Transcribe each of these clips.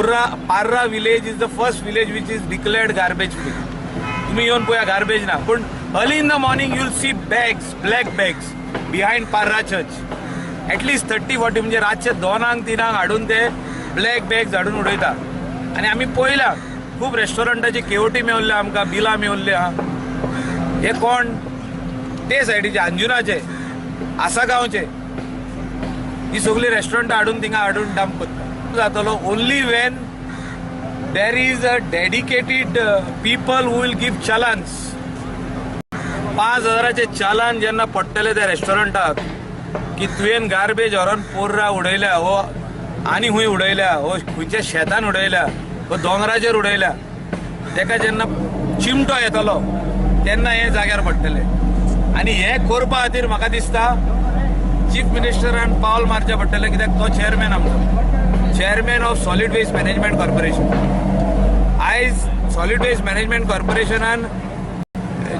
Parra village is the first village which is declared garbage free. तुम्ही येऊन पळया, garbage ना, पूण early in the morning you'll see bags, black bags behind Parra church, at least 30-40. म्हणजे रातचे 2क 3क हाडून ते ब्लॅक बॅग्स हाडून उडयता. आनी आमी पळयला, खूब रेस्टॉरंटाची केवटी मेवल्ल्या आमकां, बिलां मेवल्ली आहा. हे कोण ते सायडीचे, अंजुनाचे, आसागांवचे, ही सगळी रेस्टॉरंटां हाडून थिंगा हाडून डंप करता. जातलो only when there is a dedicated people who will give challans. 5,000चे चालान जेन्ना पडटले त्या रेस्टॉरंटाक की तुवें गार्बेज व्हरोन पोर्रा उडयल्या हो आनी खूंय उडयल्या हो, खंयच्या शेतान उडयल्या हो, दोंगराचेर उडयल्या, तेका जेन्ना चिमटो येतलो तेन्ना हे जाग्यार पडटले. आनी हे करपा खातीर म्हाका दिसता चीफ मिनिस्टरान पावल मारचें पडटलें, कित्याक तो चेअरमॅन आमचो, chairman of Solid Waste Management Corporation. आयज सॉलीड वेस्ट मॅनेजमेंट कॉर्पोरेशनान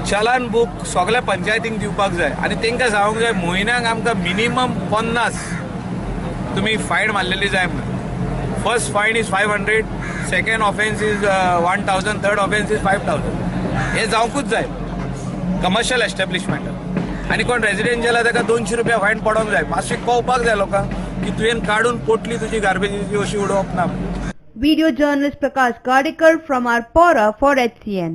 चलान बूक सगळ्या पंचायतींक दिवपाक जाय आनी तांकां सांगूंक जाय, म्हयन्याक आमकां मिनिमम 50 तुमी फायन मारलेली जाय म्हणून. First fine is 500, second offence is 1000, third offence is 5000. हे जावंकूच जाय कमर्शियल एस्टॅब्लिशमेंट. आनी कोण रेजिडेन्शियल ताका 200 रुपया फायन पडोंक जाय. मातशें कळपाक जाय लोकांक की तुवें काडून पोटली तुजी गार्बेजीची अशी उडोवप ना. Video journalist Prakash Gadekar from Arpora for HCN.